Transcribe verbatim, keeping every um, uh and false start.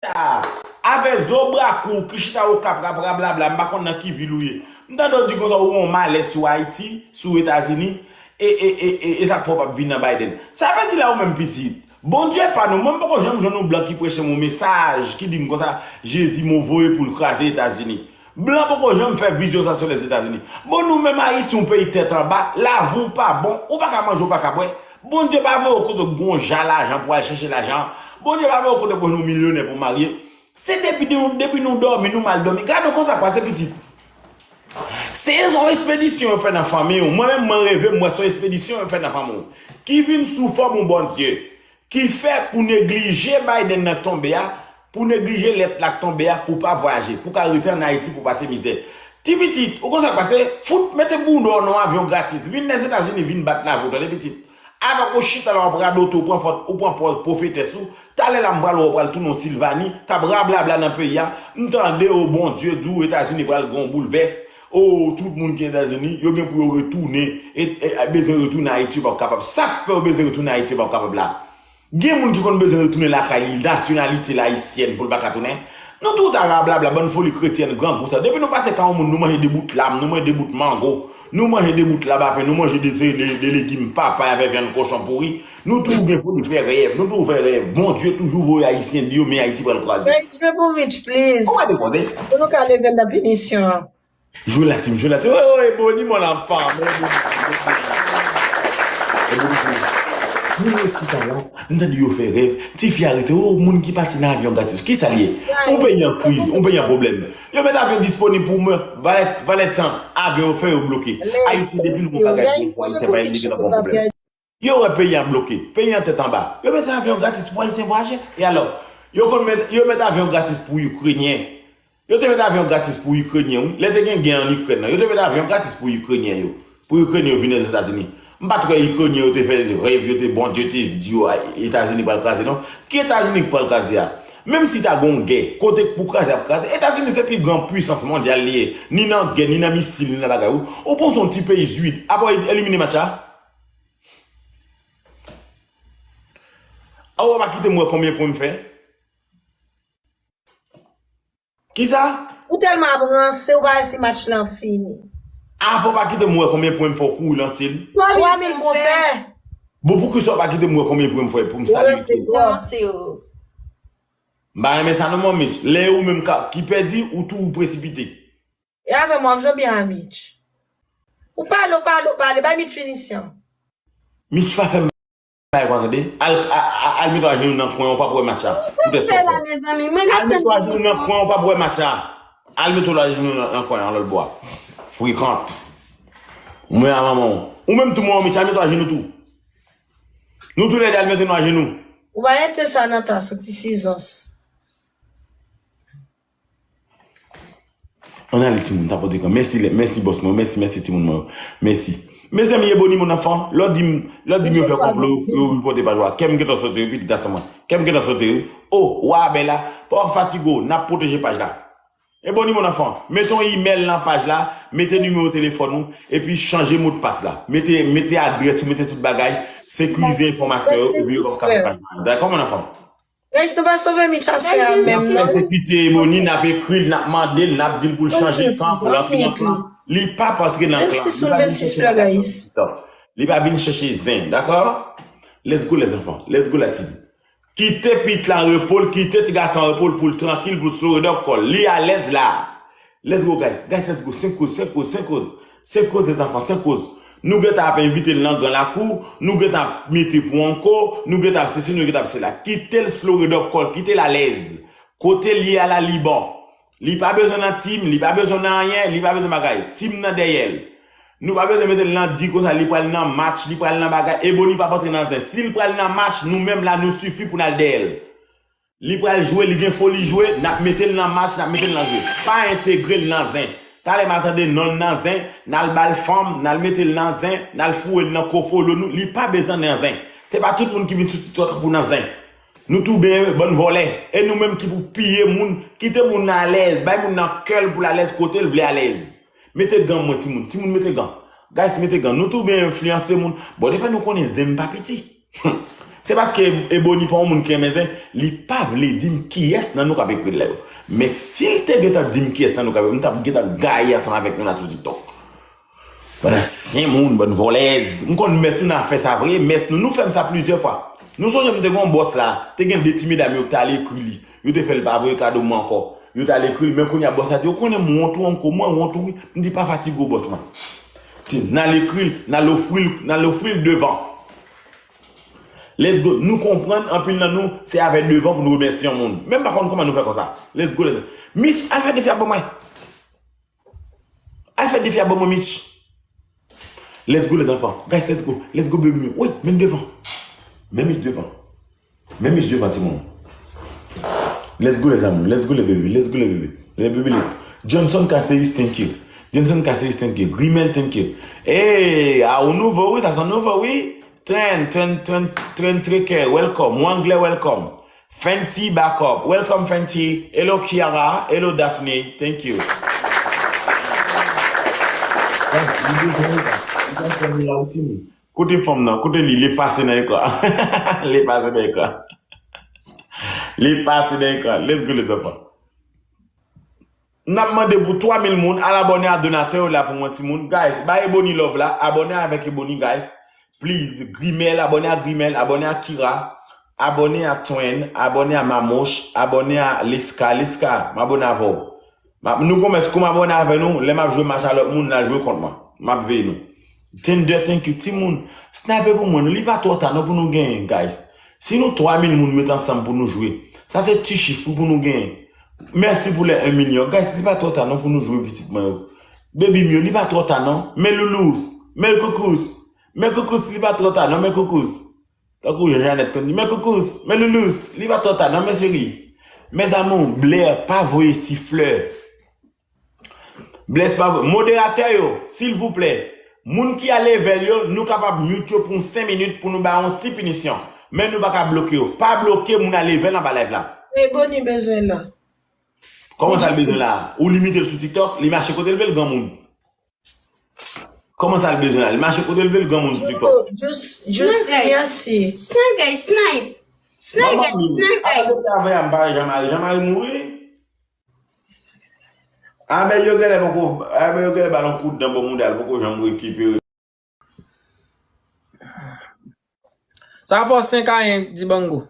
sa a, avè zo bra kou ki chita Okap, rap, rablabla, m pa konn nan ki vil ou ye. M tande w di konsa ou gen yon malè sou Ayiti, sou Etazini, e, e, e, e, e sa k fè w p ap vin nan Biden. Sa vle di la ou menm pitit. Bondye pa nou, mwen m poko janm jwenn yon blan ki preche m yon mesaj, ki di m konsa, Jezi m voye pou l kraze Etazini. Blan poko janm fè vizyon sa sou Lèzetazini. Bon, nou menm Ayiti, yon peyi tèt anba, lavi w pa bon, ou pa ka manje, ou pa ka bwè. Bondye pa voye w kote w gen yon ja lajan pou al chèche lajan. Bondye pa voye w kote pou w jwenn yon milyonè pou w marye. Se depi nou, depi nou dòmi, nou mal dòmi. Gade w konsa k pase pitit. Se yon espedisyon yo fè nan fanmi w. Mwen menm, mwen reve, m wè se yon espedisyon yo fè nan fanmi w. Ki vin sou fòm yon Bondye. Ki fè pou neglije Biden nan k tonbe a, pou neglije lèt la k tonbe a, pou pa vwayaje, pou ka rete ann Ayiti pou pase mizè. Ti pitit, ou konn sa k pase, fout mete bounda w nan yon avyon gratis, vin Lèzetazini, vin bat lavi w, tande pitit. Avan ke w chita la, w ap radote, w pran fòt, ou pran pòz pwofetès ou, talè la m pral wè w pral tounen yon Silvani, k ap rablabla nan peyi a, m tande, o Bondye di w Etazini pral gen yon boulvès, o tout moun ki Etazini, yo gen pou yo retounen, e, e, bezwen retounen Ayiti, yo p ap kapab. Sa k fè yo bezwen retounen Ayiti, yo p ap kapab la. Gen moun ki konn bezwen retounen lakay li, nasyonalite l ayisyèn pou l pa ka tounen. Nou tout a rablabla, bann foli kretyèn, grangou sa. Depi nou pase kay yon moun, nou manje de bout lam, nou manje de bout mango, nou manje de bout labapen, nou manje de, de, de legim papay avèk vyann kochon pouri. Nou toujou gen foli fè rèv, nou toujou fè rèv. Bondye toujou voye Ayisyen di yo, men Ayiti pral kwaze. Fè eksprè pou Mitch, please. Ou pa dekonte. Pou nou ka leve l nan pinisyon an. Jwe la, Tim, jwe la, Tim. Oye, oye, Boni, mon enfant. Moun yo chita la, m tande yo fè rèv. Tifi a rete, o, moun ki pati nan avyon gratis. Kisa l ye? Yon peyi an kriz, yon peyi an pwoblèm. Yo met avyon disponib pou mwen. Valè, valè tan, avyon yo fè yo bloke. Ayisyen depi nou bagay pou Ayisyen pa enplike nan pwoblèm. Yo wè peyi a bloke, peyi an tèt anba. Yo met avyon gratis pou Ayisyen vwayaje. E alò, yo konn met, yo met avyon gratis pou Ikrenyen. Yo te met avyon gratis pou Ikrenyen, wi. Lè te gen gè ann Ikrèn nan, yo te met avyon gratis pou Ikrenyen yo. Pou Ikrenyen yo vin Ozetazini. M pa t kwè Ikrenyen yo te fè rèv, yo te, Bondye te di yo, a, Etazini pral kraze, non. Ki Etazini ki pral kraze a? Menm si ta gen yon gè, kote k pou kraze ap kraze. Etazini se pi gran pwisans mondyal li ye. Ni nan gè, ni nan misil, ni nan bagay. Ou, ou panse yon ti peyi Zwid ap elimine match la? A, ou pa kite m wè konbyen pwen m fè? Kisa? Ou tèlman ap ranse, ou pa wè si match lan fini. A, ou pa kite m wè konbyen pwen m fè w kouri lanse l? Twa mil pwen w fè. Bon, poukisa ou pa kite m wè konbyen pwen m fè pou m salye? Ou ranse twòp. M pa renmen sa non, Manmich. Lè ou menm ka, ki pèdi, ou tou ou presipite. E avè m w ap jwe byen a Mitch. Ou pale, ou pale, ou pale, bay Mitch finisyon. Mitch pa fè m bay kwa tande. Al, a, a, al mete w ajenou nan kwen, ou p ap wè match la. Poutèt sa w fè. Al mete w ajenou nan kwen, ou p ap wè match la. Al mete w ajenou nan, nan kwen an lòt bò a. Frekant. Mwen a manman w. Ou menm tou, mwen, Mitch, al mete w ajenou tou. Nou toulède al mete nou ajenou. Ou pa mete sa nan tas ou, ti sizons. Ann ale timoun, tapote kan. Mèsi, lè, mèsi bòs mwen, mèsi, mèsi timoun mwen yo. Mèsi. Mezanmi, Ebony mon enfant, lè w di m, lè w di m yo fè konplo, yo, yo ripòte paj ou a. Kè m gentan sote wi, pitit gason mwen. Kè m gentan sote wi. O, wa Bèla, pa w fatige w, n ap pwoteje paj la. Ebony mon enfant, mete yon imèl nan paj la, mete nimewo telefòn ou, epi chanje modpas la. Mete, mete adrès ou, mete tout bagay, sekirize enfòmasyon yo, epi yo p ap ka fè paj la. Dakò, mon enfant? Guys, nou pa sove Mitch aswè a menm non. N ap pèsekite Ebony, n ap ekri l, n ap mande l, n ap di l pou l chanje kan, pou l antre nan klan. Li p ap antre nan klan. Li pa vin chèche zen. Li pa vin chèche zen, dakò? Let's go, les enfants. Let's go, la team. Kite pit la repo l, kite ti gason an repo l pou l trankil, pou l slow it up kò l. Li alèz la. Let's go, guys. Guys, let's go. Senk koz, senk koz, senk koz. Senk koz, les enfants, senk koz. Nou gentan ap envite l nan gran lakou, nou gentan ap mete pou anko, nou gentan ap sesi, nou gentan ap sela. Kite l slow it up kò l, kite l alèz. Kote l ye a la, li bon. Li pa bezwen nan tim, li pa bezwen nan anyen, li pa bezwen bagay. Tim nan dèyè l. Nou pa bezwen mete l nan di konsa, li pral nan match, li pral nan bagay. Ebony p ap antre nan zen. Si l pral nan match, nou menm la, nou sifi pou n al dèyè l. Li pral jwe, li gen foli jwe, n ap mete l nan match, n ap mete l nan jwe. Pa entegre l nan zen. Talè m a tande non l nan zen, n al ba l fanm, n al mete l nan zen, n al foure l nan kofolo nou. Li pa bezwen nan zen. Se pa tout moun ki vin sou TikTok pou nan zen. Nou tou benyen bann vòlè. E nou menm ki pou piye moun, kite moun nan alèz, bay moun nan kè l pou l alèz kote l vle alèz. Mete gan mwen timoun, timoun mete gan. Guys, mete gan. Nou tou benyen enfliyanse moun. Bon, defwa nou konnen zen pa piti. Se paske Ebony pa yon moun ki renmen zen, li pa vle di m kiyès nan nou k ap ekri l la yo. Men si l te gentan di m kiyès nan nou k ap ekri l, m t ap gentan gaye ansanm avèk nou la sou TikTok. Bann ansyen moun, bann vòlèz. M konn mès nou nan fè sa vre, mès nou, nou fè m sa plizyè fwa. Nou sonje m te gen yon bòs la, te gen de ti medam yo ki t al ekri li. Yo te fè l pa voye kado mwen ankò. Yo t al ekri l, men kounye a bòs la di, ou konnen m wont ou ankò, mwen wont ou wi. M di pa fatige w bòs mwen. Ti, n al ekri l, n al ofri l, n al ofri l devan. Let's go. Nou konprann, anpil nan nou, se avè devan pou nou remèsye yon moun. Men m pa konn kòman nou fè konsa. Let's go, let's go. Mich, al fè defi a ban mwen. Al fè defi a ban mwen, Mich. Let's go, les enfants. Guys, let's go. Let's go, baby. Wi, men devan. Men Mich devan. Men Mich devan, timoun. Let's go, les amours. Let's go, les bébés. Let's go, les bébés. Les bébés, let's go. Johnson Casseus, thank you. Johnson Casseus, thank you. Grimel, thank you. Hey, a ou nouvo, wi, sa se nouvo, wi. Trend, trend, trend, trend Trekker, welcome. Wangle, welcome. Fenty, back up. Welcome, Fenty. Hello, Kiara. Hello, Daphne. Thank you. Kote fanm nan, kote li, li efase nan ekran. Li efase nan ekran. Li efase nan ekran. Let's go, les enfants. N ap mande pou twa mil moun al abòne a donatè yo la pou mwen, timoun. Guys, bay Ebony love la. Abòne avèk Ebony, guys. Please, Grimel, abòne a Grimel, abòne a Kira, abòne a Twen, abòne a Mamouch, abòne a Liska. Liska, m abòne avè w. M ap, nou konmès kou m abòne avè nou, lè m ap jwe match a lòt moun, n al jwe kont mwen. M ap veye nou. Tender, thank you, timoun. Snipe pou mwen, non, li pa twò ta non pou nou genyen, guys. Si nou twa mil moun met ansanm pou nou jwe, sa se ti chif wi pou nou genyen. Mèsi pou lè en milyon. Guys, li pa twò ta non pou nou jwe pitit mwen yo. Baby m yo, li pa twò ta non. Men loulous, men koukous, men koukous, li pa twò ta non, men koukous. Tankou Jan Janèt konn di, men koukous, men loulous, li pa twò ta non, men cheri. Mes amours, Blair, pa voye ti flè. Blair pa voye. Moderatè yo, silvouplè, moun ki a level yo, nou kapab mute yo pou yon senk minit pou nou ba yon ti pinisyon. Men nou pa ka bloke yo. Pa bloke moun a level anba live la. Ebony bezwen la. Kòman sa l bezwen la? Ou limite l sou TikTok, li mache kote l vle l granmoun. Kòman sa l bezwen la? Li mache kote l vle l granmoun sou TikTok. Just, just Snail guys. Seriously. Snail guys, snipe. Snail guys, Snipe. Apa guys. Depi avè a m pa wè Jean-Marie. Jean-Marie mouri. Abè yo genlè poko, abè yo genlè ba l yon kout dan bò mouda l poko janm rekipere. Sa fò senk a yen Dibango.